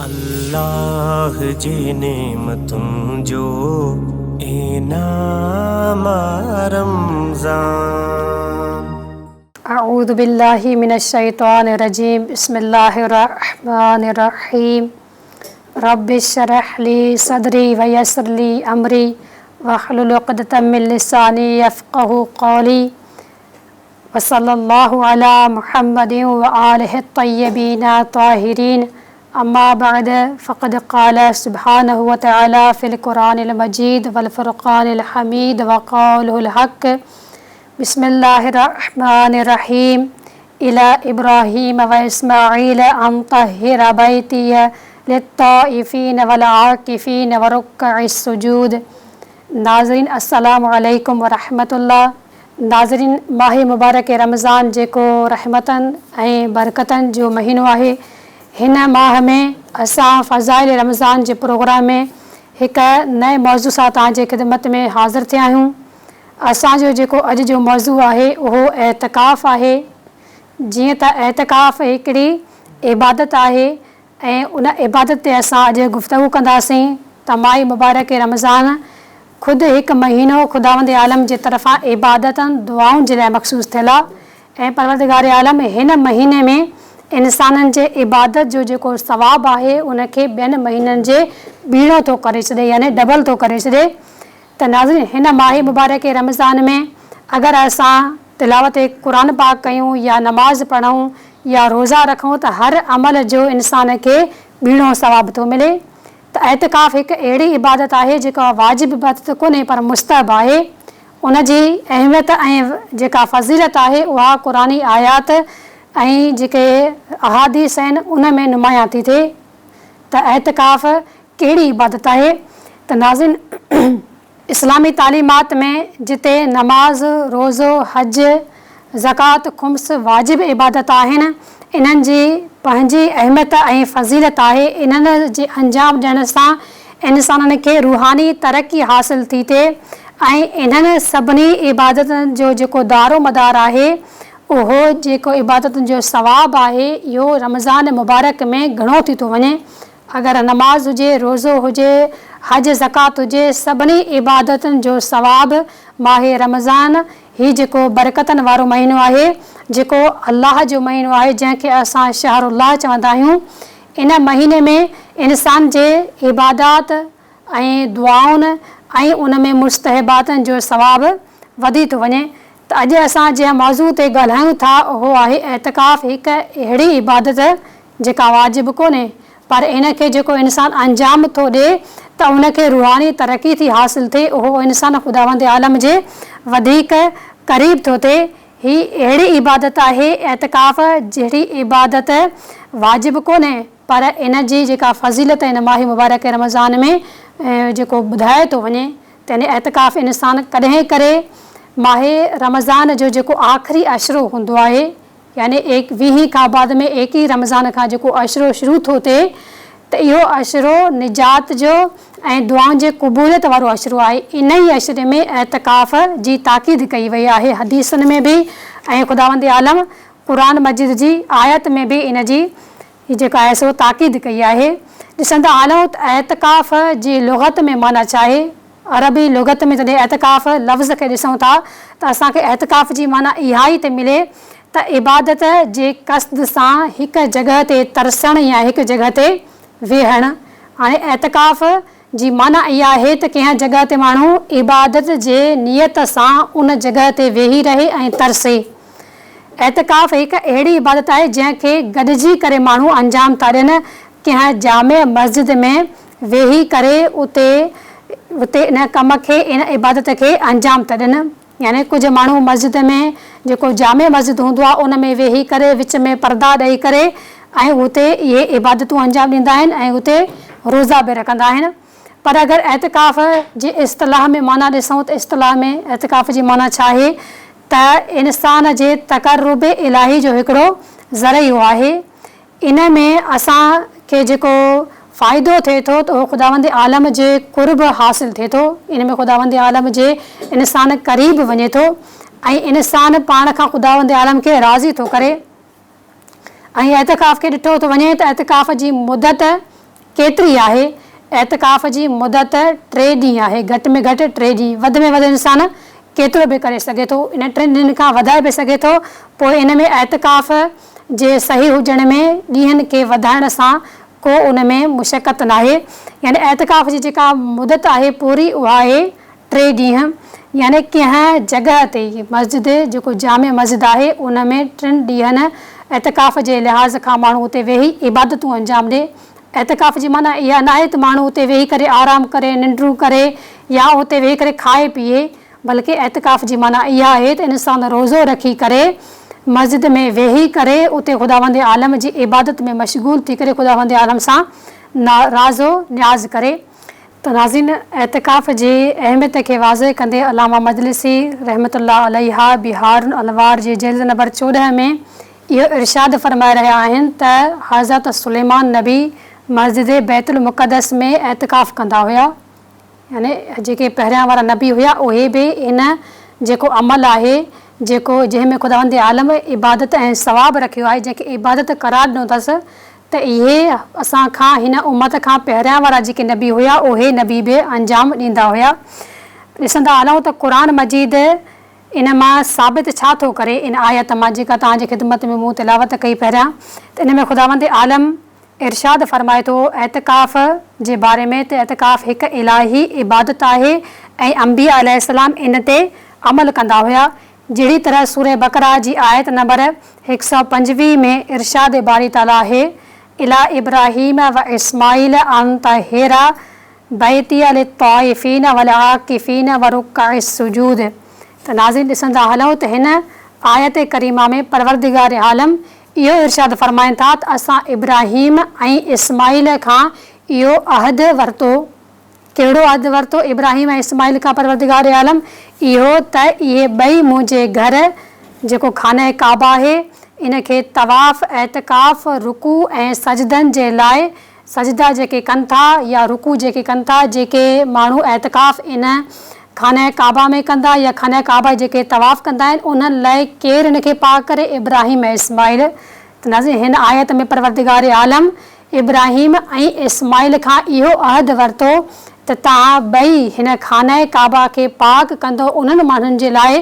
الله جي نعمتن جو انعام آ رمضان. اعوذ بالله من الشيطان الرجيم بسم الله الرحمن الرحيم رب اشرح لي صدري ويسر لي امري واحلل عقدة من لساني يفقهوا قولي وصلي الله علي محمد وآله الطيبين الطاهرين اما بعد فقد قال سبحانه وتعالي في القرآن المجيد والفرقان الحميد وقوله الحق بسم الله الرحمن الرحيم الي ابراهيم واسماعيل ان طهر بيتي للطائفين والعاڪفين والرڪع السجود ناظرين السلام عليڪم ورحمة الله ناظرين ماه مبارڪ رمضان جيڪو رحمتن ۽ برڪتن جو مهينو آهي هن ماه ۾ اسان فضائل رمضان جي پروگرام ۾ هڪ نئين موضوع سان توهان جي خدمت ۾ حاضر ٿيا آهيون اسان جو جيڪو اڄ جو موضوع آهي اهو اعتڪاف آهي جيئن ته اعتڪاف هڪڙي عبادت آهي ۽ ان عبادت تي اسان اڄ گفتگو ڪنداسين ته ماه مبارڪ رمضان خود هڪ مهينو خداوند عالم جي طرفان عبادتن دعائن جي لاء مخصوص ٿيل آهي ۽ پروردگار عالم هن مهيني ۾ انسانن جي عبادت جو جيڪو ثواب آهي ان کي ٻين مهينن جي ٻيڻو ٿو ڪري ڇڏي يعني ڊبل ٿو ڪري ڇڏي ته ناظرين هن ماه مبارڪ رمضان ۾ اگر اسان تلاوت قرآن پاڪ ڪيون يا نماز پڙهون يا روزا رکون ته هر عمل جو انسان کي ٻيڻو ثواب ٿو ملي ته اعتڪاف هڪ اهڙي عبادت آهي جيڪا واجب عبادت ڪونهي پر مستحب آهي ان جي اهميت ۽ جيڪا فضيلت آهي اها قرآني آيات ۽ جيڪي احاديث آهن ان ۾ نمايان ٿي ٿئي ته اعتڪاف ڪهڙي عبادت آهي ته ناظرين اسلامي تعليمات ۾ جتي نماز، روزو، حج، زڪوات، خمس واجب عبادت آهن، انهن جي پنهنجي اهميت ۽ فضيلت آهي، انهن جي انجام ڏيڻ سان انسانن کي روحاني ترقي حاصل ٿي ٿئي ۽ انهن سڀني عبادتن جو جيڪو دارومدار آهي اهو جيڪو عبادتن جو ثواب آهي اهو رمضان مبارڪ ۾ گهڻو ٿي ٿو وڃي. اگر نماز هجي، روزو هجي، حج زڪوات هجي، سڀني عبادتن جو ثواب ماه رمضان هي جيڪو برڪتن وارو مهينو آهي، جيڪو الله جو مهينو آهي جنهن کي اسان شهر الله چوندا آهيون، ان مهيني ۾ انسان جي عبادات ۽ دعائن ۽ ان ۾ مستحباتن جو ثواب وڌي ٿو وڃي ته اڄ اسان جنهن موضوع تي ڳالهايون ٿا اهو آهي اعتڪاف هڪ اهڙي عبادت جيڪا واجب ڪونهي پر ان کي جيڪو انسان انجام ٿو ڏئي ته ان کي روحاني ترقي ٿي حاصل ٿئي اهو انسان خداوند عالم جي وڌيڪ قريب ٿو ٿئي هي اهڙي عبادت آهي اعتڪاف جهڙي عبادت واجب ڪونهي پر ان جي جيڪا فضيلت ان ماه مبارڪ رمضان ۾ جيڪو ٻڌايو ٿو وڃي ته يعني اعتڪاف انسان ڪڏهن ڪري ماه رمضان جو جيڪو آخري عشرو هوندو آهي يعني ويهين کان بعد ۾ ايڪيهين رمضان کان جيڪو عشرو شروع ٿو ٿئي ته اهو عشرو نجات جو ۽ دعائن جي قبوليت وارو عشرو آهي انهي عشري ۾ اعتڪاف جي تاڪيد ڪئي وئي آهي حديثن ۾ به ۽ خداوند عالم قرآن مجيد جي آيت ۾ به ان جي جيڪا آهي سو تاڪيد ڪئي آهي. ڏسندا هلون ته اعتڪاف جي لغت ۾ معنيٰ ڇا آهي؟ عربي لغت ۾ جڏهن اعتڪاف لفظ کي ڏسون ٿا ته اسان کي اعتڪاف جي معنيٰ اها ئي ٿي ملي ته عبادت جي قصد سان هڪ جڳهه تي ترسڻ يا هڪ جڳهه تي ويهڻ. هاڻي اعتڪاف جي معنيٰ اها آهي ته ڪنهن جڳهه تي ماڻهو عبادت جي نيت سان ان جڳهه تي ويهي رهي ۽ ترسي. اعتڪاف هڪ اهڙي عبادت آهي جنهن کي گڏجي ڪري ماڻهو انجام ٿا ڏين، ڪنهن جامع مسجد ۾ ويهي ڪري اتي اتي ان ڪم کي ان عبادت کي انجام ٿا ڏين يعني ڪجهه ماڻهو مسجد ۾ جيڪو جامع مسجد هوندو آهي ان ۾ ويهي ڪري وچ ۾ پردا ڏئي ڪري ۽ اتي اهي عبادتون انجام ڏيندا آهن ۽ اتي روزا به رکندا آهن. پر اگر اعتڪاف جي اصطلاح ۾ معنيٰ ڏسون ته اصطلاح ۾ اعتڪاف جي معنيٰ ڇا آهي ته انسان جي تقرب الاهي جو هڪڙو ذريعو آهي. ان ۾ اسان کي جيڪو فائدو ٿئي ٿو ته اهو خداوند عالم جي قرب حاصل ٿئي ٿو. ان ۾ خداوند عالم جي انسان قريب وڃي ٿو ۽ انسان پاڻ کان خداوند عالم کي راضي ٿو ڪري. ۽ اعتڪاف کي ڏٺو ٿو وڃي ته اعتڪاف جي مدت ڪيتري آهي؟ اعتڪاف جي مدت ٽي ڏينهن آهي، گهٽ ۾ گهٽ ٽي ڏينهن، وڌ ۾ وڌ انسان ڪيترو به ڪري سگهي ٿو، ان ٽن ڏينهن کان وڌائي به سگهي ٿو، پوء ان ۾ اعتڪاف جي صحيح هجڻ ۾ ڏينهن کي وڌائڻ سان ڪو ان ۾ مشقت ناهي، يعني اعتڪاف جي جيڪا مدت آهي پوري اها آهي ٽي ڏينهن، يعني ڪنهن جڳهه تي مسجد جيڪو جامع مسجد آهي ان ۾ ٽن ڏينهن اعتڪاف جي لحاظ کان ماڻهو اتي ويهي عبادتون انجام ڏي. اعتڪاف جي معنيٰ اها ناهي ته ماڻهو اتي ويهي ڪري آرام ڪري، ننڊون ڪري يا اتي ويهي ڪري کائي پيئي، بلڪه اعتڪاف جي معنيٰ اها آهي ته انسان روزو رکي ڪري مسجد ۾ ويهي ڪري اتي خداوند عالم جي عبادت ۾ مشغول ٿي ڪري خداوند عالم سان راز و نياز ڪري. ته ناظرين اعتڪاف جي اهميت کي واضح ڪندي علامه مجلسي رحمة الله عليه بحار الانوار جي جلد نمبر 14 ۾ اهو ارشاد فرمائي رهيا آهن ته حضرت سليمان نبي مسجد بيت المقدس ۾ اعتڪاف ڪندا هيا يعني جيڪي پهريان وارا نبي هيا اهي به ان جيڪو عمل آهي جيڪو جنهن ۾ خداوند عالم عبادت ۽ ثواب رکيو آهي جنهن کي عبادت قرار ڏنو اٿس ته اهي اسان کان هن امت کان پهريان وارا جيڪي نبي هيا اهي نبي به انجام ڏيندا هيا. ڏسندا هلون ته قرآن مجيد ان مان ثابت ڇا ٿو ڪري ان آيت مان جيڪا توهان جي خدمت ۾ مون تلاوت ڪئي پهريان ته ان ۾ خداوند عالم ارشاد فرمائي ٿو اعتڪاف جي باري ۾ ته اعتڪاف هڪ الاهي عبادت آهي ۽ انبياء عليه السلام ان تي عمل ڪندا هيا جهڙي طرح سوره بقره جي آيت نمبر 125 ۾ ارشاد باري تعاليٰ آهي، الي ابراهيم و اسماعيل ان طهرا بيتي للطائفين والعاڪفين والرڪع السجود ته ناظرين ڏسندا هلون ته هن آيت ڪريمه ۾ پروردگار عالم اهو ارشاد فرمائن ٿا ته اسان ابراهيم ۽ اسماعيل کان اهو عهد ورتو ڪهڙو عهد ورتو ابراهيم ۽ اسماعيل کان پروردگار عالم؟ اهو ته اهي ٻئي منهنجي گهر، جيڪو خانه ڪعبه آهي، ان کي طواف، اعتڪاف، رڪوع ۽ سجدن جي لاء سجدا جيڪي ڪن ٿا يا رڪوع جيڪي ڪن ٿا، جيڪي ماڻهو اعتڪاف ان خانه ڪعبه ۾ ڪندا يا خانه ڪعبه جيڪي طواف ڪندا آهن، انهن لاء ڪير ان کي پاڪ ڪري؟ ابراهيم ۽ اسماعيل. ته ناظرين هن آيت ۾ پروردگار عالم ابراهيم ۽ اسماعيل کان اهو عهد ورتو ته توهان ٻئي هن خانه ڪعبه کي پاڪ ڪندؤ انهن ماڻهن جي لاء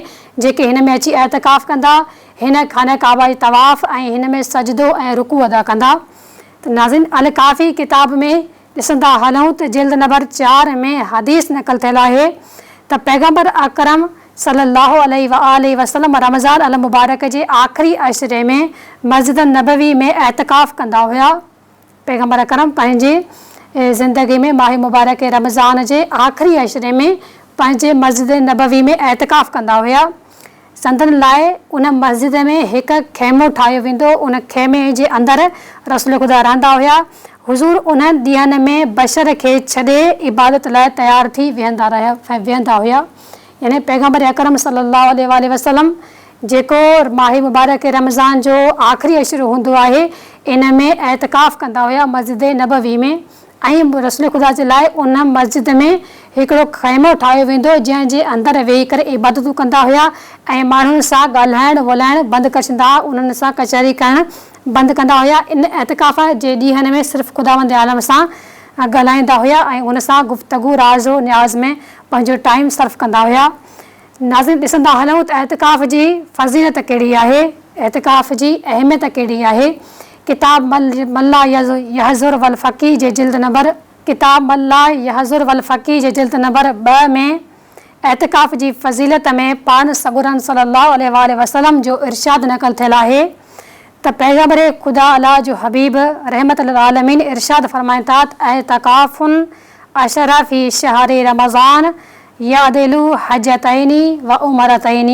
جيڪي هن ۾ اچي اعتڪاف ڪندا، هن خانه ڪعبه جي طواف ۽ هن ۾ سجدو ۽ رڪوع ادا ڪندا. ته ناظرين الڪافي ڪتاب ۾ ڏسندا هلون ته جلد نمبر 4 ۾ حديث نقل ٿيل آهي ته پيغمبر اڪرم صلي الله عليه واٰله وسلم رمضان المبارڪ جي آخري عشري ۾ مسجد النبوي ۾ اعتڪاف ڪندا هيا. پيغمبر اڪرم پنهنجي زندگي ۾ ماهه مبارڪ رمضان جي آخري عشري ۾ پنهنجي مسجد نبوي ۾ اعتڪاف ڪندا هيا. سندن لاء ان مسجد ۾ هڪ خيمو ٺاهيو ويندو هو، ان خيمي جي اندر رسول خدا رهندا هيا. حضور انهن ڏينهن ۾ بشر کي ڇڏي عبادت لاء تيار ٿي ويهندا هيا. يعني پيغمبر اڪرم صلي الله عليه واٰله وسلم جيڪو ماهه مبارڪ رمضان جو آخري عشرو هوندو آهي ان ۾ اعتڪاف ڪندا هيا مسجد نبوي ۾ ۽ رسول خدا جي لاء ان مسجد ۾ هڪڙو خيمو ٺاهيو ويندو جنهن جي اندر ويهي ڪري عبادتون ڪندا هيا ۽ ماڻهن سان ڳالهائڻ ٻولهائڻ بند ڪري ڇڏيندا هئا انهن سان ڪچهري ڪرڻ بند ڪندا هيا ان اعتڪاف جي ڏينهن ۾ صرف خداوند عالم سان ڳالهائيندا هيا ۽ ان سان گفتگو راز و نياز ۾ پنهنجو ٽائيم صرف ڪندا هيا. ناظرين ڏسندا هلون ته اعتڪاف جي فضيلت ڪهڙي آهي، اعتڪاف جي اهميت ڪهڙي آهي. ڪتاب من لا يحضر والفقيه جي جلد نمبر ڪتاب من لا يحضر والفقيه جي جلد نمبر 2 ۾ اعتڪاف جي فضيلت ۾ پاڻ سڳورن صلي الله عليه واٰله وسلم جو ارشاد نقل ٿيل آهي ته پيغمبر خدا الله جو حبيب رحمت للعالمين ارشاد فرمائن ٿا ته اعتڪاف عشر في شهر رمضان يعدل حجتين و عمرتين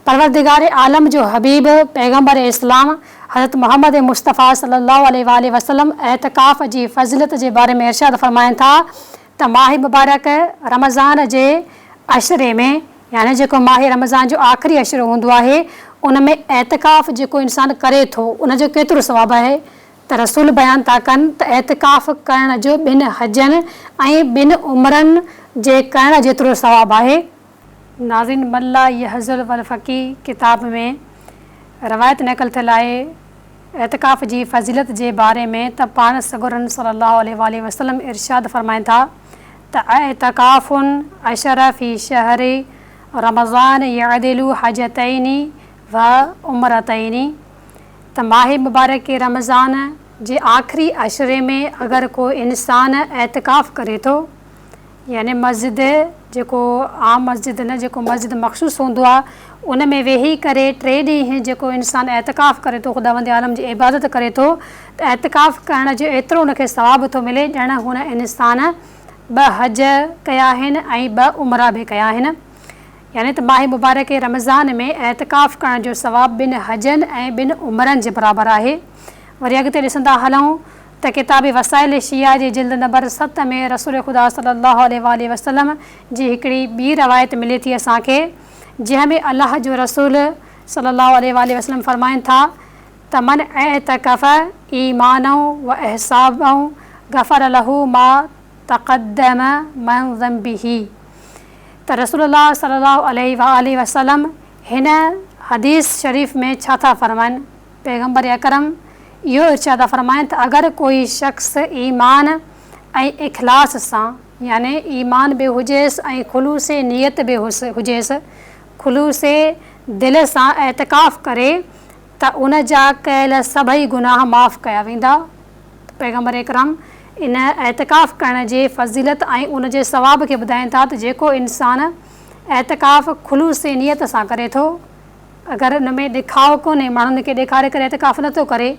پروردگار عالم جو حبيب پيغمبر اسلام حضرت محمد مصطفيٰ صلي الله عليه واٰله وسلم اعتڪاف جي فضيلت جي باري ۾ ارشاد فرمائن ٿا ته ماهه مبارڪ رمضان جي عشري ۾ يعني جيڪو ماهه رمضان جو آخري عشرو هوندو آهي ان ۾ اعتڪاف جيڪو انسان ڪري ٿو ان جو ڪيترو ثواب آهي ته رسول بيان ٿا ڪن ته اعتڪاف ڪرڻ جو ٻن حجن ۽ ٻن عمرن جي ڪرڻ جيترو ثواب آهي. ناظرين ملا يحزل والفقيه ڪتاب ۾ روايت نقل ٿيل آهي. اعتڪاف جي فضيلت جي باري ۾ ته پاڻ سڳورن صلّي اللّٰه عليه واٰله وسلّم ارشاد فرمائن ٿا ته اعتڪاف عشر في شهر رمضان يعدل حجتين و عمرتين ته ماهه مبارڪ رمضان جي آخري عشري ۾ اگر ڪو انسان اعتڪاف ڪري ٿو يعني مسجد جيڪو عام مسجد نه جيڪو مسجد مخصوص هوندو آهي ان ۾ ويهي ڪري ٽي ڏينهن جيڪو انسان اعتڪاف ڪري ٿو خداوند عالم جي عبادت ڪري ٿو ته اعتڪاف ڪرڻ جو ايترو ان کي ثواب ٿو ملي ڄڻ هن انسان ٻه حج ڪيا آهن ۽ ٻه عمرا به ڪيا آهن يعني ته ماهه مبارڪ رمضان ۾ اعتڪاف ڪرڻ جو ثواب ٻن حجن ۽ ٻن عمرن جي برابر آهي وري اڳتي ڏسندا هلون ته ڪتاب وسائل شيعه جي جلد نمبر ست ۾ رسول خدا صلي الله عليه واٰله وسلم جي هڪڙي ٻي روايت ملي ٿي اسان کي جنهن ۾ الله جو رسول صلي الله عليه واٰله وسلم فرمائن ٿا ته من اعتڪف ايمانا و احسابا غفر له ما تقدم من ذنبه ته رسول الله صلي الله عليه واٰله وسلم هن حديث شريف ۾ ڇا ٿا فرمائن؟ پيغمبر اڪرم اهو ارشاد ٿا فرمائن ته اگر ڪوئي شخص ايمان ۽ اخلاص سان يعني ايمان به هجيس ۽ خلوص نيت به هجيس، خلوص دل سان اعتڪاف ڪري ته ان جا ڪيل سڀئي گناهه معاف ڪيا ويندا. ته پيغمبر اڪرم ان اعتڪاف ڪرڻ جي فضيلت ۽ ان جي ثواب کي ٻڌائين ٿا ته جيڪو انسان اعتڪاف خلوص نيت سان ڪري ٿو، اگر ان ۾ ڏيکاء ڪونهي، ماڻهن کي ڏيکاري ڪري اعتڪاف نه ٿو ڪري،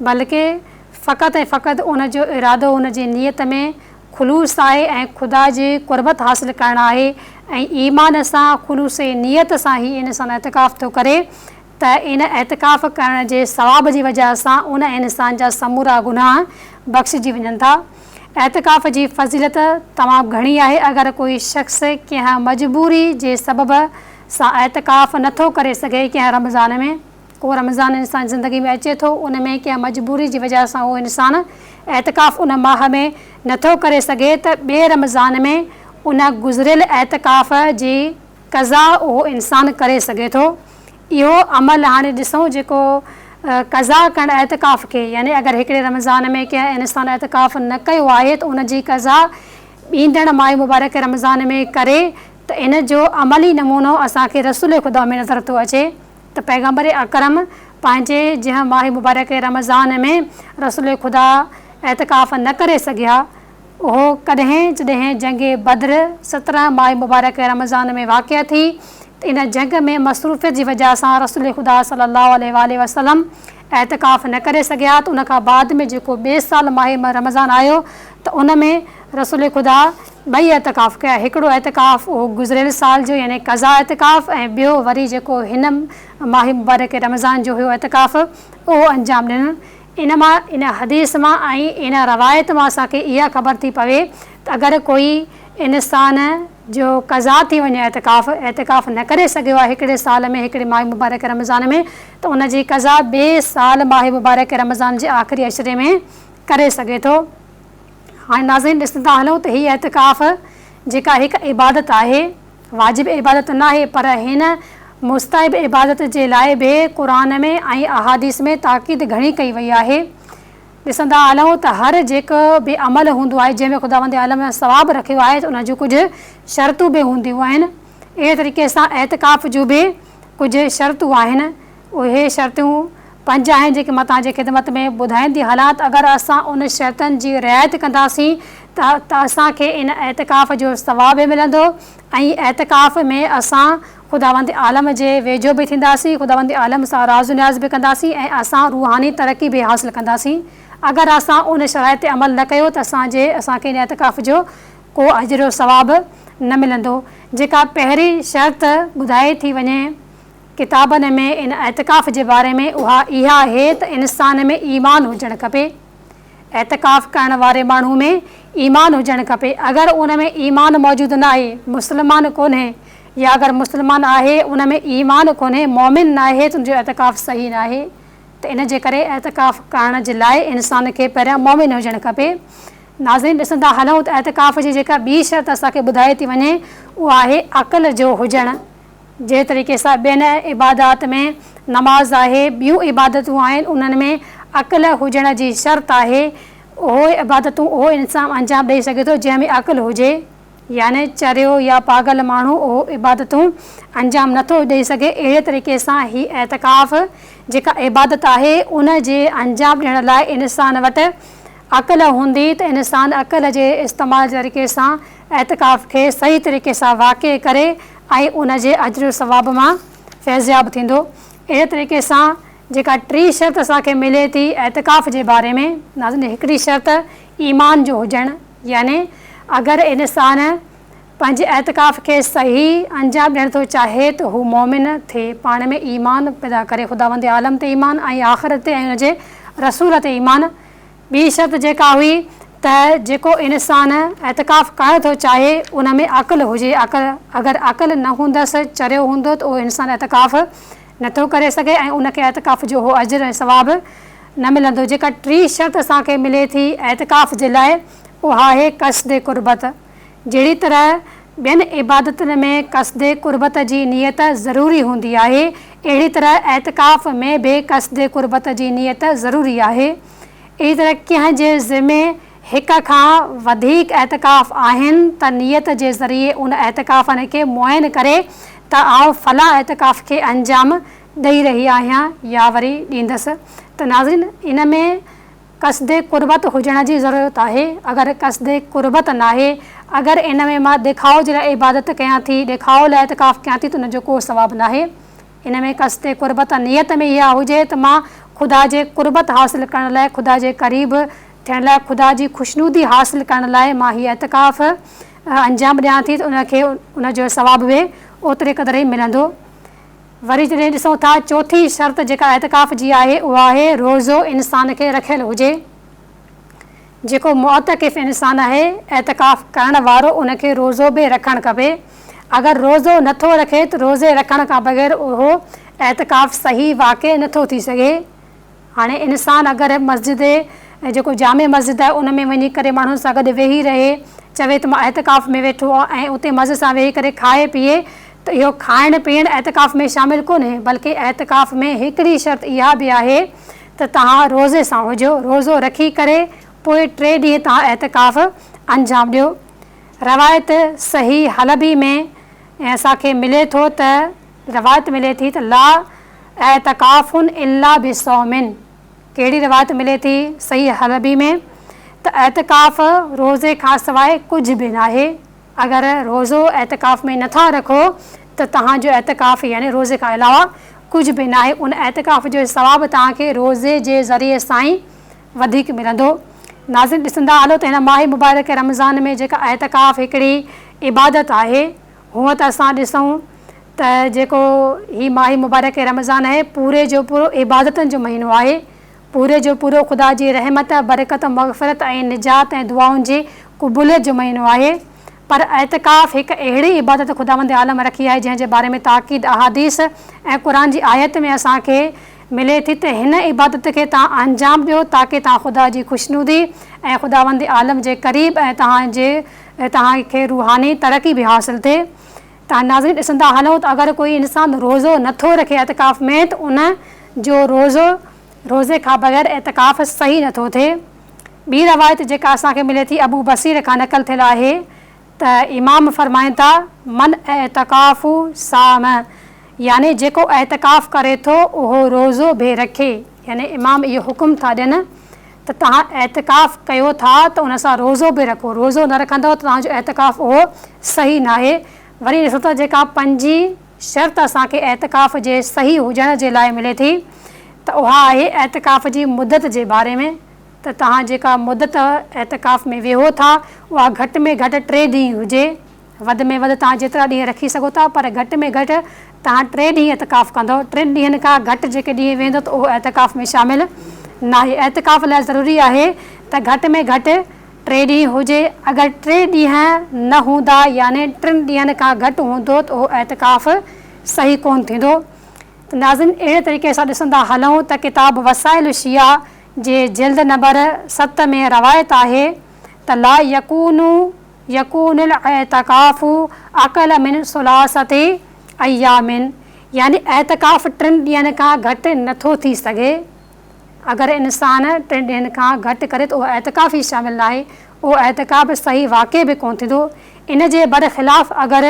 بلڪه فقط ۽ فقط ان جو ارادو ان جي نيت ۾ خلوص آهي ۽ خدا جي قربت حاصل ڪرڻ آهي ۽ ايمان سان خلوص نيت سان هي انسان اعتڪاف ٿو ڪري ته ان اعتڪاف ڪرڻ جي ثواب جي وجهه سان ان انسان جا سمورا گناهه بخشجي وڃن ٿا. اعتڪاف جي فضيلت تمام گهڻي آهي، اگر ڪوئي شخص ڪنهن مجبوري جي سبب سان اعتڪاف نه ٿو ڪري سگهي ڪنهن رمضان ۾ ڪو رمضان انسان جي زندگي ۾ اچي ٿو ان ۾ ڪنهن مجبوري جي وجه سان اهو انسان اعتڪاف ان ماهه ۾ نه ٿو ڪري سگهي ته ٻئي رمضان ۾ ان گذريل اعتڪاف جي قضا اهو انسان ڪري سگهي ٿو اهو عمل هاڻي ڏسون جيڪو قضا ڪرڻ اعتڪاف کي يعني اگر هڪڙي رمضان ۾ ڪنهن انسان اعتڪاف نه ڪيو آهي ته ان جي قضا ايندڙ ماهه مبارڪ رمضان ۾ ڪري ته ان جو عملي نمونو اسان کي رسول خدا ۾ نظر ٿو اچي ته پيغمبر اڪرم پنهنجي جنهن ماهه مبارڪ رمضان ۾ رسول خدا اعتڪاف نه ڪري سگهيا اهو ڪڏهن جڏهن جنگ بدر 17 ماهه مبارڪ رمضان ۾ واقع ٿي ته ان جنگ ۾ مصروفيت جي وجه سان رسول خدا صلي الله عليه واٰله وسلم اعتڪاف نه ڪري سگهيا ته ان کان بعد ۾ جيڪو ٻئي سال ماهه رمضان آيو ته ان ۾ رسول خدا ٻئي اعتڪاف ڪيا، هڪڙو اعتڪاف اهو گذريل سال جو يعني قضا اعتڪاف ۽ ٻيو وري جيڪو هن ماهه مبارڪ رمضان جو هيو اعتڪاف اهو انجام ڏنن. ان مان ان حديث مان ۽ ان روايت مان اسان کي اها خبر ٿي پوي ته اگر ڪوئي انسان جو قضا ٿي وڃي اعتڪاف، اعتڪاف نه ڪري سگهيو آهي هڪڙي سال ۾ هڪڙي ماهه مبارڪ رمضان ۾ ته ان جي قضا ٻئي سال ماهه مبارڪ رمضان جي آخري عشري ۾ ڪري سگهي ٿو. هاڻي ناظرين ڏسندا هلون ته هي اعتڪاف جيڪا هڪ عبادت آهي، واجب عبادت ناهي پر هن مستحب عبادت جي لاء به قرآن ۾ ۽ احاديث ۾ تاڪيد گهڻي ڪئي وئي آهي. ڏسندا هلون ته هر جيڪو به عمل هوندو آهي جنهن ۾ خداوند عالم ثواب رکيو آهي ته ان جون ڪجهه شرطون به هونديون آهن. اهڙي طريقي سان اعتڪاف جون به ڪجهه شرطون آهن. اهي شرطون پنج آهن جيڪي مان توهان جي خدمت ۾ ٻڌائيندي هلان ته اگر اسان ان شرطن جي رعايت ڪنداسين ته ته اسان کي ان اعتڪاف جو ثواب به ملندو ۽ اعتڪاف ۾ اسان خداوند عالم جي ويجهو به ٿينداسين، خداوند عالم سان راز و نياز به ڪنداسين ۽ اسان روحاني ترقي به حاصل ڪنداسين. اگر اسان ان شرائط تي عمل نه ڪيو ته اسان جي اسان کي ان اعتڪاف جو ڪو اجر و ثواب نه ملندو. جيڪا پهرين شرط ٻڌائي ٿي وڃي. ڪتابن ۾ ان اعتڪاف جي باري ۾ اها اها آهي ته انسان ۾ ايمان هجڻ کپي. اعتڪاف ڪرڻ واري ماڻهو ۾ ايمان هجڻ کپي. اگر ان ۾ ايمان موجود ناهي، مسلمان ڪونهي يا اگر مسلمان آهي ان ۾ ايمان ڪونهي، مؤمن ناهي ته ان جو اعتڪاف صحيح ناهي ته ان جي ڪري اعتڪاف ڪرڻ جي لاء انسان کي پهريان مؤمن هجڻ کپي. ناظرين ڏسندا هلون ته اعتڪاف جي جيڪا ٻي شرط اسان کي ٻڌائي ٿي وڃي اها آهي عقل جو هجڻ. جنهن طريقي سان ٻين عبادات ۾ نماز آهي، ٻيون عبادتون آهن انهن ۾ عقل هجڻ جي شرط آهي. اهو عبادتون اهو انسان انجام ڏئي سگهي ٿو جنهن ۾ عقل هجي. يعني چريو يا پاڳل ماڻهو اهو عبادتون انجام نه ٿو ڏئي سگهي. اهڙي طريقي سان هي اعتڪاف جيڪا عبادت آهي ان جي انجام ڏيڻ لاء انسان وٽ عقل هوندي ته انسان عقل جي استعمال جي طريقي سان اعتڪاف کي صحيح طريقي سان واقع ڪري ۽ ان جي اجر و ثواب مان فيضياب ٿيندو. اهڙي طريقي سان جيڪا ٽين شرط اسان کي ملي ٿي اعتڪاف جي باري ۾ ناظرين هڪڙي شرط ايمان جو هجڻ يعني اگر انسان پنهنجي اعتڪاف کي صحيح انجام ڏيڻ ٿو چاهي ته هو مؤمن ٿئي پاڻ ۾ ايمان پيدا ڪري خداوند عالم تي ايمان ۽ آخرت تي ۽ ان جي رسول تي ايمان. ٻي شرط جيڪا هئي ته جيڪو انسان اعتڪاف ڪرڻ ٿو چاهي ان ۾ عقل هجي عقل اگر عقل نه هوندس چريو هوندو ته اهو انسان اعتڪاف نه ٿو ڪري سگهي ۽ ان کي اعتڪاف جو اهو اجر ۽ ثواب نه ملندو. جيڪا ٽين شرط اسان کي ملي ٿي اعتڪاف جي لاء اها آهي قصد قربت. جهڙي طرح ٻين عبادتن ۾ قصد قربت جي نيت ضروري هوندي آهي، اهڙي طرح اعتڪاف ۾ به قصد قربت جي نيت ضروري آهي. اهڙي طرح ڪنهن جي ذمي هڪ کان وڌيڪ اعتڪاف آهن ته نيت جي ذريعي ان اعتڪافن کي معين ڪري ته آئون فلان اعتڪاف کي انجام ڏئي رهي آهيان يا وري ڏيندس ته ناظرين ان ۾ قصد قربت هجڻ جي ضرورت آهي، اگر قصد قربت ناهي، اگر ان ۾ مان ڏيکاء جي لاء عبادت ڪيان ٿي، ڏيکاء لاء اعتڪاف ڪيان ٿي ته ان جو ڪو ثواب ناهي. ان ۾ قصد قربت نيت ۾ اها هجي ته مان خدا جي قربت حاصل ڪرڻ لاء، خدا جي قريب ٿيڻ لاء، خدا جي خوشنودي حاصل ڪرڻ لاء مان هي اعتڪاف انجام ڏيان ٿي ته ان کي ان جو ثواب به اوتري قدر ئي ملندو. وري جڏهن ڏسون ٿا چوٿين شرط جيڪا اعتڪاف جي آهي اها آهي روزو انسان کي رکيل هجي. جيڪو معتڪف انسان آهي اعتڪاف ڪرڻ وارو ان کي روزو به رکڻ کپي. اگر روزو نه ٿو رکي ته روزي رکڻ کان بغير اهو اعتڪاف صحيح واقع نه ٿو ٿي سگهي. هاڻي انسان اگر مسجد جيڪو جامع مسجد آهي ان ۾ وڃي ڪري ماڻهن سان گڏ ويهي رهي چوي ته مان اعتڪاف ۾ ويٺو آهيان ۽ اتي مزي سان ويهي ڪري کائي پيئي ته اهو کائڻ پيئڻ اعتڪاف ۾ شامل ڪونهي بلڪه اعتڪاف ۾ هڪڙي شرط اها به آهي ته توهان روزي سان هجو روزو رکي ڪري پوء ٽي ڏينهن توهان اعتڪاف انجام ڏيو روايت صحيح حلبي ۾ اسان کي ملي ٿو ته روايت ملي ٿي ته لا اعتڪاف الا بصوم ڪهڙي روايت ملي ٿي صحيح حلبي ۾ ته اعتڪاف روزي کان سواء ڪجهه به ناهي اگر روزو اعتڪاف ۾ نٿا رکو ته توهان جو اعتڪاف يعني روزي کان علاوه ڪجهه به ناهي ان اعتڪاف جو ثواب توهان کي روزي جي ذريعي سان ئي وڌيڪ ملندو. ناظرين ڏسندا هلو ته هن ماهه مبارڪ رمضان ۾ جيڪا اعتڪاف هڪڙي عبادت آهي هونء ته اسان ڏسون ته جيڪو هي ماهه مبارڪ رمضان آهي پوري جو پورو عبادتن جو مهينو آهي، پوري جو پورو خدا جي رحمت، برڪت، مغفرت ۽ نجات ۽ دعائن جي قبوليت جو مهينو آهي پر اعتڪاف هڪ اهڙي عبادت خداوند عالم رکي آهي جنهن جي باري ۾ تاڪيد احاديث ۽ قرآن جي آيت ۾ اسان کي ملي ٿي ته هن عبادت کي توهان انجام ڏيو تاڪه توهان خدا جي خوشنودي ۽ خداوند عالم جي قريب ۽ توهان جي توهان کي روحاني ترقي به حاصل ٿئي. ته ناظرين ڏسندا هلون ته اگر ڪوئي انسان روزو نه ٿو رکي اعتڪاف ۾ ته ان جو روزو روزي کان بغير اعتڪاف صحيح نه ٿو ٿئي. ٻي روايت جيڪا اسان کي ملي ٿي ابو بصير کان نقل ٿيل آهي ته امام فرمائن ٿا من اعتڪاف صام يعني جيڪو اعتڪاف ڪري ٿو اهو روزو به رکي يعني امام اهو حڪم ٿا ڏين ته توهان اعتڪاف ڪيو ٿا ته ان سان روزو به رکو، روزو نه رکندؤ ته توهان جو اعتڪاف اهو صحيح ناهي. وري ڏسو ته جيڪا پنجين شرط اسان کي اعتڪاف جي صحيح هجڻ جي لاء ملي ٿي ته اها آهي اعتڪاف جي مدت جي باري ۾ ته توهان جيڪا مدت اعتڪاف ۾ ويهو ٿا اها گهٽ ۾ گهٽ ٽي ڏينهن هجي. وڌ ۾ وڌ توهان جيترا ڏينهن رکي سگهو ٿا پر گهٽ ۾ گهٽ توهان ٽي ڏينهن اعتڪاف ڪندؤ. ٽن ڏينهن کان گهٽ جيڪي ڏينهن ويندو ته اهو اعتڪاف ۾ شامل ناهي. اعتڪاف لاء ضروري آهي ته گهٽ ۾ گهٽ ٽي ڏينهن هجي. اگر ٽي ڏينهن نه هوندا يعني ٽن ڏينهن کان گهٽ هوندو ته اهو اعتڪاف صحيح ڪونه ٿيندو. ته ناظرين اهڙي طريقي سان ڏسندا هلون ته ڪتاب وسائل الشيعه جي جلد نمبر ست ۾ روايت آهي ته لا يڪون يڪون الاعتڪاف اقل من ثلاثة ايام يعني اعتڪاف ٽن ڏينهن کان گهٽ نه ٿو ٿي سگهي. اگر انسان ٽن ڏينهن کان گهٽ ڪري ته اهو اعتڪاف ئي شامل ناهي، اهو اعتڪاف صحيح واقع به ڪونه ٿيندو. ان جي برخلاف اگر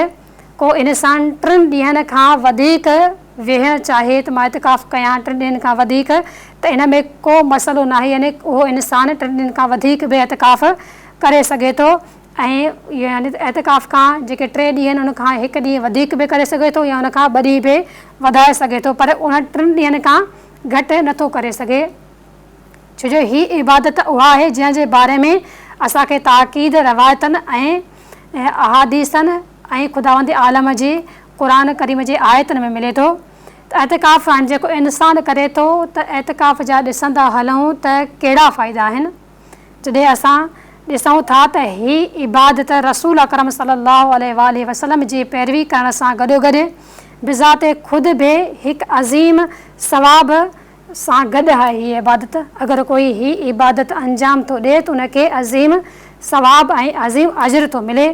ڪو انسان ٽن ڏينهن کان وڌيڪ ويهڻ چاهي ته مان اعتڪاف ڪيان ٽن ڏينهن کان وڌيڪ ته ان ۾ ڪو مسئلو ناهي يعني اهو انسان ٽن ڏينهن کان وڌيڪ به اعتڪاف ڪري سگهي ٿو ۽ يعني ته اعتڪاف کان جيڪي ٽي ڏينهن ان کان هڪ ڏينهن وڌيڪ به ڪري سگهي ٿو يا ان کان ٻه ڏينهن به وڌائي سگهي ٿو پر انهن ٽن ڏينهن کان گهٽ نه ٿو ڪري سگهي ڇو جو هي عبادت اها آهي جنهن جي باري ۾ اسان کي تاڪيد روايتن ۽ احاديثن ۽ خداوند عالم جي قرآن ڪريم جي آيتن ۾ ملي ٿو ته اعتڪاف هاڻي جيڪو انسان ڪري ٿو ته اعتڪاف جا ڏسندا هلون ته ڪهڙا فائدا آهن جڏهن اسان ڏسون ٿا ته هي عبادت رسول اڪرم صلي الله عليه واٰله وسلم جي پيروي ڪرڻ سان گڏوگڏ بذات خود به هڪ عظيم ثواب سان گڏ آهي هي عبادت اگر ڪوئي هي عبادت انجام ٿو ڏئي ته ان کي عظيم ثواب ۽ عظيم اجر ٿو ملي.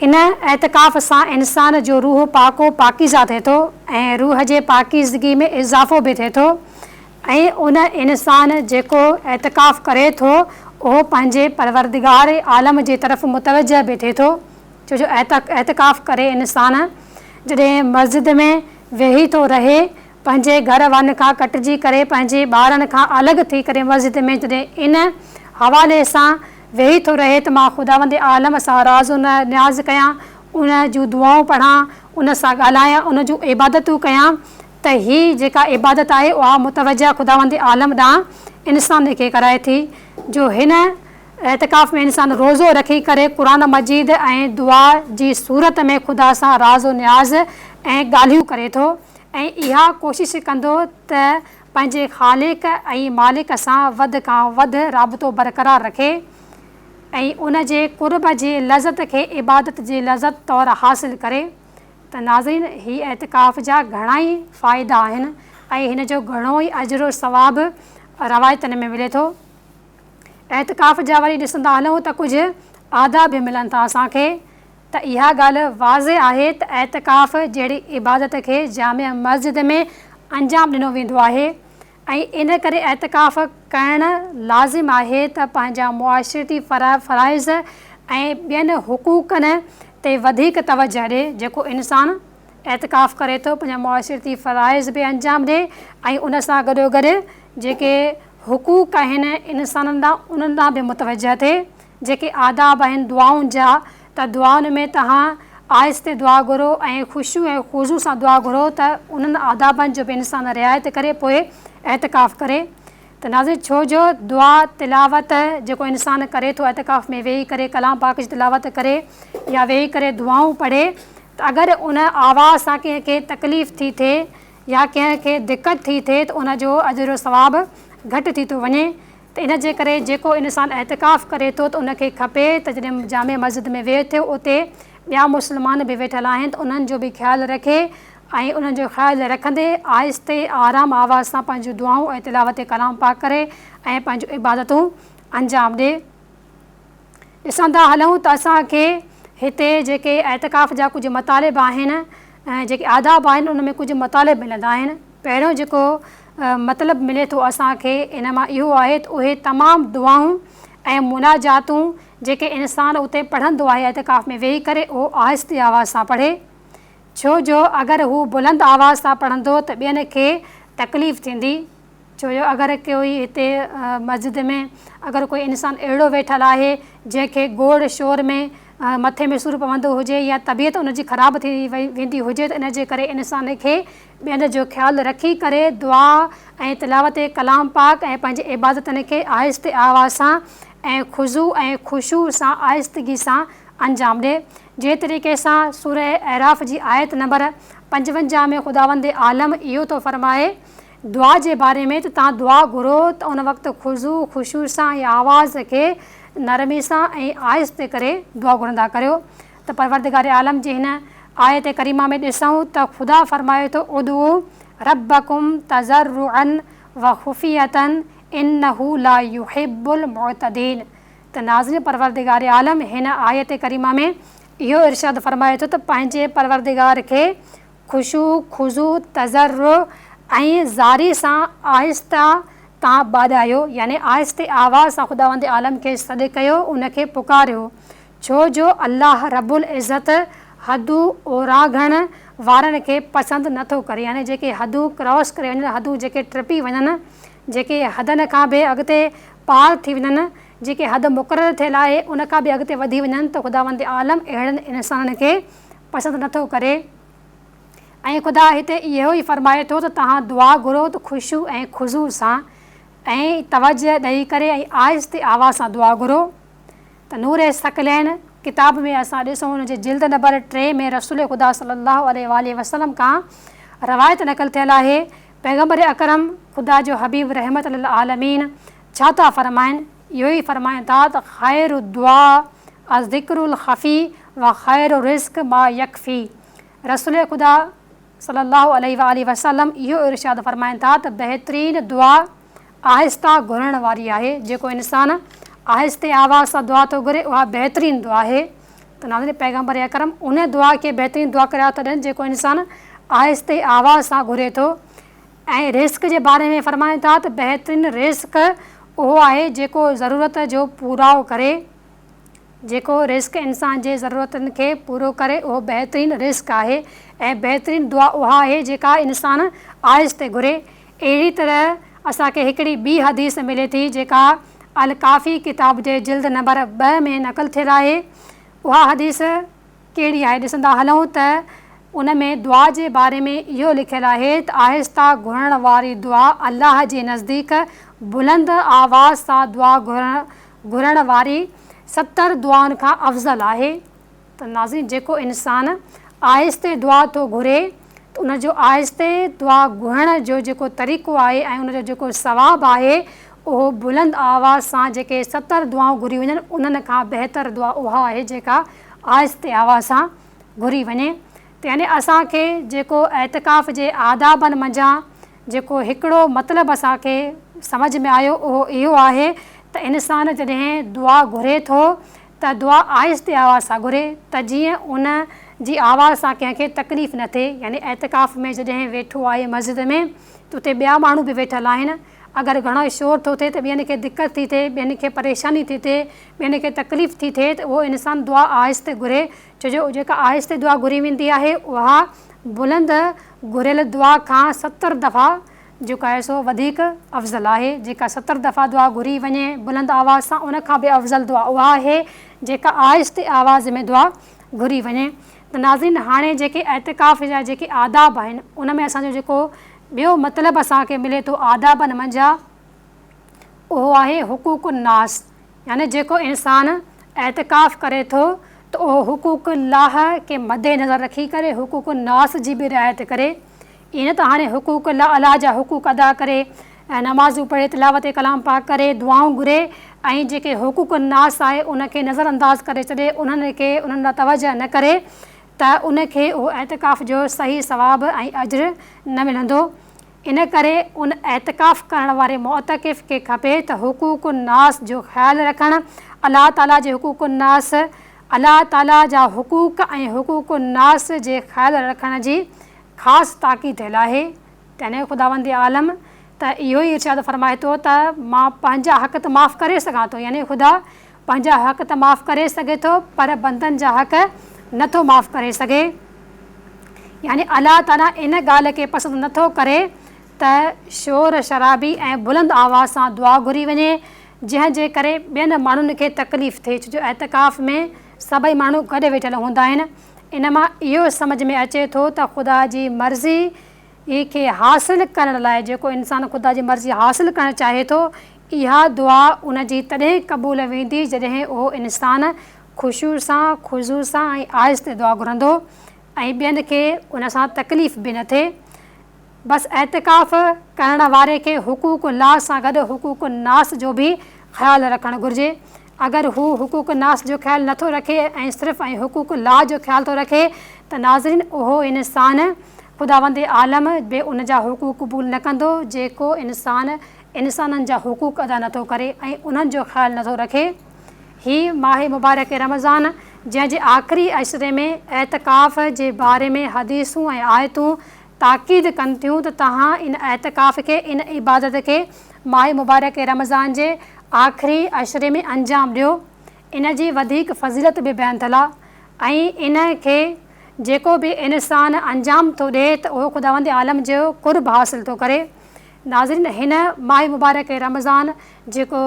ان اعتڪاف سان انسان جو روح پاڪ و پاڪيزه ٿئي ٿو ۽ روح جي پاڪيزگي ۾ اضافو به ٿئي ٿو ۽ ان انسان جيڪو اعتڪاف ڪري ٿو اهو پنهنجي پروردگار عالم جي طرف متوجه به ٿئي ٿو ڇو جو اعتڪاف ڪري انسان جڏهن مسجد ۾ ويهي ٿو رهي پنهنجي گهر وارن کان ڪٽجي ڪري پنهنجي ٻارن کان الڳ ٿي ڪري مسجد ۾ جڏهن ان حوالي سان ويهي ٿو رهي ته مان خداوند عالم سان راز و نياز ڪيان، ان جون دعائون پڙهان، ان سان ڳالهايان، ان جون عبادتون ڪيان ته هي جيڪا عبادت آهي اها متوجه خداوند عالم ڏانهن انسان کي ڪرائي ٿي جو هن اعتڪاف ۾ انسان روزو رکي ڪري قرآن مجيد ۽ دعا جي صورت ۾ خدا سان راز و نياز ۽ ڳالهيون ڪري ٿو ۽ اها ڪوشش ڪندو ته پنهنجي خالق ۽ مالڪ سان وڌ کان وڌ رابطو برقرار رکي ۽ ان جي قرب جي لذت کي عبادت جي لذت طور حاصل ڪري ته ناظرين هي اعتڪاف جا گهڻائي فائدا آهن ۽ هن جو گهڻو ئي اجر و ثواب روايتن ۾ ملي ٿو. اعتڪاف جا وري ڏسندا هلون ته ڪجهه آداب به ملن ٿا اسان کي ته اها ڳالهه واضح آهي ته اعتڪاف جهڙي عبادت کي جامع مسجد ۾ انجام ڏنو ويندو آهي ۽ ان ڪري اعتڪاف ڪرڻ لازم آهي ته پنهنجا معاشرتي فرائض ۽ ٻين حقوقن تي وڌيڪ توجهه ڏي جيڪو انسان اعتڪاف ڪري ٿو پنهنجا معاشرتي فرائض به انجام ڏي ۽ ان سان گڏوگڏ جيڪي حقوق آهن انسانن ڏانهن انهن ڏانهن به متوجه ٿئي، جيڪي آداب آهن دعائن جا ته دعائن ۾ توهان آهستي دعا گهرو ۽ خشوع ۽ خضوع سان دعا گهرو ته انهن آدابن جو به انسان رعايت ڪري پوء اعتڪاف ڪري ته ناظرين ڇو جو دعا تلاوت جيڪو انسان ڪري ٿو اعتڪاف ۾ ويهي ڪري ڪلام پاڪ جي تلاوت ڪري يا ويهي ڪري دعائون پڙهي ته اگر ان آواز سان ڪنهن کي تڪليف ٿي ٿئي يا ڪنهن کي دقت ٿي ٿئي ته ان جو اجر و ثواب گهٽ ٿي ٿو وڃي ته ان جي ڪري جيڪو انسان اعتڪاف ڪري ٿو ته ان کي کپي ته جڏهن جامع مسجد ۾ ويهي ٿو اتي ٻيا مسلمان به ويٺل آهن ته انهن جو به خيال رکي ۽ انهن جو خيال رکندي آهستي آرام آواز سان پنهنجون دعائون ۽ تلاوت ڪلام پاڪ ڪري ۽ پنهنجون عبادتون انجام ڏي. ڏسندا هلون ته اسان کي هتي جيڪي اعتڪاف جا ڪجهه مطالب آهن ۽ جيڪي آداب آهن ان ۾ ڪجهه مطالب ملندا آهن. پهريون جيڪو مطلب ملي ٿو اسان کي ان مان اهو آهي ته اهي تمام دعائون ۽ مناجاتون جيڪي انسان اتي پڙهندو آهي اعتڪاف ۾ ويهي ڪري اهو آهستي آواز سان پڙهي ڇو جو اگر هو بلند آواز سان پڙهندو ته ٻين کي تڪليف ٿيندي. ڇو جو اگر ڪوئي هتي مسجد ۾ اگر ڪوئي انسان اهڙو ويٺل آهي جنهن کي گوڙ شور ۾ مٿي ۾ سور پوندو هجي يا طبيعت ان جي خراب ٿي ويندي هجي ته ان جي ڪري انسان کي ٻين جو خيال رکي ڪري دعا ۽ تلاوت ڪلام پاڪ ۽ پنهنجي عبادتن کي آهستي آواز سان ۽ خضوع ۽ خشوع سان آهستگي سان انجام ڏي جنهن طريقي سان سوره اعراف جي آيت نمبر 55 ۾ خداوند عالم اهو ٿو فرمائي دعا جي باري ۾ ته توهان دعا گهرو ته ان وقت خضوع خشوع سان ۽ آواز کي نرمي سان ۽ آهستي ڪري دعا گهرندا ڪريو ته پروردگار عالم جي هن آيت ڪريمه ۾ ڏسون ته خدا فرمائي ٿو ادعو ربڪم تضرعا وخفية انه لا يحب المعتدين ته ناظرين پروردگار عالم هن آيت ڪريمه ۾ اهو ارشاد فرمائي ٿو ته پنهنجي پروردگار کي خشوع، خضوع، تضرع ۽ زاري سان آهسته تان ٻاڏايو، يعني آهستي آواز سان خداوند عالم کي سڏ ڪيو، ان کي پڪاريو، ڇو جو الله رب العزت حدون اورانگهڻ وارن کي پسند نه ٿو ڪري، يعني جيڪي حدون ڪراس ڪري وڃن، حدون جيڪي ٽپي وڃن، جيڪي حدن کان به اڳتي پار ٿي وڃن، جيڪي حد مقرر ٿيل آهي ان کان به اڳتي وڌي وڃن ته خداوند عالم اهڙن انسانن کي پسند نه ٿو ڪري. ۽ خدا هتي اهو ئي فرمائي ٿو ته توهان دعا گهرو ته خشوع ۽ خضوع سان ۽ توجه ڏئي ڪري ۽ آهستي آواز سان دعا گهرو ته نور ثقلين ڪتاب ۾ اسان ڏسون ان جي جلد نمبر 3 ۾ رسول خدا صلي الله عليه واٰله وسلم کان روايت نقل ٿيل آهي پيغمبر اڪرم خدا جو حبيب رحمت للعالمين ڇا ٿا فرمائن اهو ئي فرمائن ٿا ته خير الدعاء الذڪر الخفي وخير الرزق ما يڪفي رسول خدا صلي الله عليه واٰله وسلم اهو ارشاد فرمائن ٿا ته بهترين دعا آهسته گهرڻ واري آهي، جيڪو انسان آهستي آواز سان دعا ٿو گهري اها بهترين دعا آهي ته ناظرين پيغمبر اڪرم ان دعا کي بهترين دعا قرار ٿا ڏين جيڪو انسان آهستي آواز سان گهري ٿو ۽ رزق جي باري ۾ فرمائن ٿا ته بهترين رزق اهو آهي جيڪو ضرورت جو پورائو ڪري. جيڪو رزق انسان جي ضرورتن کي پورو ڪري اهو بهترين رزق آهي ۽ بهترين دعا اها آهي جيڪا انسان آهستي گهري. اهڙي طرح اسان کي هڪڙي ٻي حديث ملي ٿي جيڪا الڪافي ڪتاب جي جلد نمبر 2 ۾ نقل ٿيل آهي. اها حديث ڪهڙي آهي ڏسندا هلون ته ان ۾ دعا جي باري ۾ اهو لکيل آهي ته آهسته گهرڻ واري دعا الله جي نزديڪ بلند آواز سان دعا گهرڻ واري 70 دعائن کان افضل آهي ته ناظرين جيڪو انسان آهستي دعا ٿو گهري ته ان جو آهستي دعا گهرڻ جو جيڪو طريقو آهي ۽ ان جو جيڪو ثواب آهي اهو بلند آواز سان جيڪي 70 دعائون گهريون وڃن انهن کان بهتر دعا اها آهي جيڪا آهستي آواز سان گهري وڃي ته يعني اسان کي جيڪو اعتڪاف جي آدابن منجهان جيڪو هڪڙو مطلب اسان کي سمجهه ۾ آيو اهو اهو آهي ته انسان جڏهن دعا گهري ٿو ته دعا آهستي آواز سان گهري ته جيئن ان جي آواز سان ڪنهن کي تڪليف نه ٿئي يعني اعتڪاف ۾ جڏهن ويٺو آهي مسجد ۾ ته اتي ٻيا ماڻهو به ويٺل آهن اگر گهڻو شور ٿو ٿئي ته ٻين کي دقت ٿي ٿئي ٻين کي پريشاني ٿي ٿئي ٻين کي تڪليف ٿي ٿئي ته اهو انسان دعا آهستي گهري ڇو جو جيڪا آهستي دعا گهري ويندي آهي اها بلند گهريل دعا کان 70 دفعا جيڪو آهي سو وڌيڪ افضل آهي. جيڪا 70 دفعا دعا گهري وڃي بلند آواز سان ان کان به افضل دعا اها آهي جيڪا آهستي آواز ۾ دعا گهري وڃي. ته ناظرين هاڻي جيڪي اعتڪاف جا جيڪي آداب آهن ان ۾ اسان جو جيڪو ٻيو مطلب اسان کي ملي ٿو آدابن منجهان اهو آهي حقوق الناس يعني جيڪو انسان اعتڪاف ڪري ٿو ته اهو حقوق الله کي مد نظر رکي ڪري حقوق الناس جي به رعايت ڪري. ائين نه ته هاڻي حقوق الله الله جا حقوق ادا ڪري ۽ نمازون پڙهي تلاوت ڪلام پاڪ ڪري دعائون گهري ۽ جيڪي حقوق الناس آهي ان کي نظر انداز ڪري ڇڏي انهن کي انهن ڏانهن توجه نه ڪري ته ان کي اهو اعتڪاف جو صحيح ثواب ۽ اجر نه ملندو. ان ڪري ان اعتڪاف ڪرڻ واري معتڪف کي کپي ته حقوق الناس جو خيال رکڻ، الله تعاليٰ جي حقوق الناس، الله تعاليٰ جا حقوق ۽ حقوق الناس جي خيال رکڻ جي خاص تاڪيد ٿيل آهي. تنهن خداوند عالم ته اهو ئي ارشاد فرمائي ٿو ته مان پنهنجا حق ته معاف ڪري سگهان ٿو يعني خدا پنهنجا حق ته معاف ڪري سگهي ٿو پر بندن جا حق نه ٿو معاف ڪري سگهي يعني الله تعاليٰ ان ڳالهه کي پسند نه ٿو ڪري ته شور شرابي ۽ بلند آواز سان دعا گهري وڃي جنهن جي ڪري ٻين ماڻهن کي تڪليف ٿئي ڇو جو اعتڪاف ۾ سڀئي ماڻهو گڏ ويٺل هوندا آهن ان مان اهو سمجهه ۾ اچي ٿو ته خدا جي مرضي کي حاصل ڪرڻ لاء جيڪو انسان خدا جي مرضي حاصل ڪرڻ چاهي ٿو اها دعا ان جي تڏهن قبول ويندي جڏهن اهو انسان خشوع سان، خضوع سان ۽ آهستي دعا گهرندو ۽ ٻين کي ان سان تڪليف به نه ٿئي. بس اعتڪاف ڪرڻ واري کي حقوق الله سان گڏ حقوق الناس جو به خيال رکڻ گهرجي. اگر هو حقوق الناس جو خيال نه ٿو رکي ۽ صرف ۽ حقوق الله جو خيال ٿو رکي ته ناظرين اهو انسان خداوند عالم به ان جا حقوق قبول نه ڪندو جيڪو انسان انسانن جا حقوق ادا نه ٿو ڪري ۽ انهن جو خيال نه ٿو رکي. هي ماهه مبارڪ رمضان جنهن جي آخري عشري ۾ اعتڪاف جي باري ۾ حديثون ۽ آيتون تاڪيد ڪن ٿيون ته توهان ان اعتڪاف کي، ان عبادت کي ماهه مبارڪ رمضان جي آخري عشري ۾ انجام ڏيو. ان جي وڌيڪ فضيلت به بيان ٿيل آهي ۽ ان کي جيڪو به انسان انجام ٿو ڏئي ته اهو خداوند عالم جو قرب حاصل ٿو ڪري. ناظرين هن ماهه مبارڪ رمضان جيڪو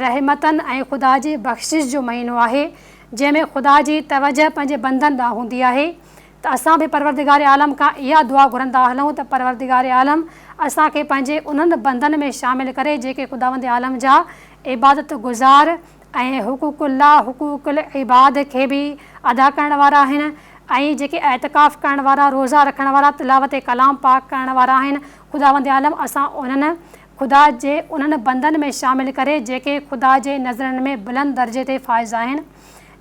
رحمتن ۽ خدا جي بخشش جو مهينو آهي جنهن ۾ خدا جي توجه پنهنجي بندن ڏانهن هوندي آهي ته اسان به پروردگار عالم کان اها دعا گهرندا هلون ته پروردگار عالم اسان کي پنهنجي انهن بندن ۾ شامل ڪري جيڪي خداوند عالم جا عبادت گذار ۽ حقوق الله حقوق العباد کي به ادا ڪرڻ وارا آهن ۽ جيڪي اعتڪاف ڪرڻ وارا روزا رکڻ وارا تلاوت ڪلام پاڪ ڪرڻ وارا آهن خداوند عالم اسان انهن خدا جي انهن بندن ۾ شامل ڪري جيڪي خدا جي نظرن ۾ بلند درجي تي فائز آهن.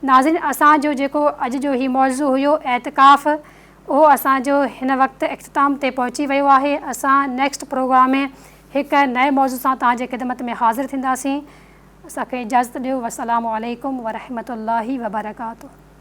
ناظرين اسان جو جيڪو اڄ جو هي موضوع هيو اعتڪاف اهو اسان جو هن وقت اختتام تي پهچي ويو آهي اسان نيڪسٽ پروگرام ۾ هڪ نئين موضوع سان توهان جي خدمت ۾ حاضر ٿينداسين اسان کي اجازت ڏيو والسلام عليڪم ورحمة الله وبرڪاته.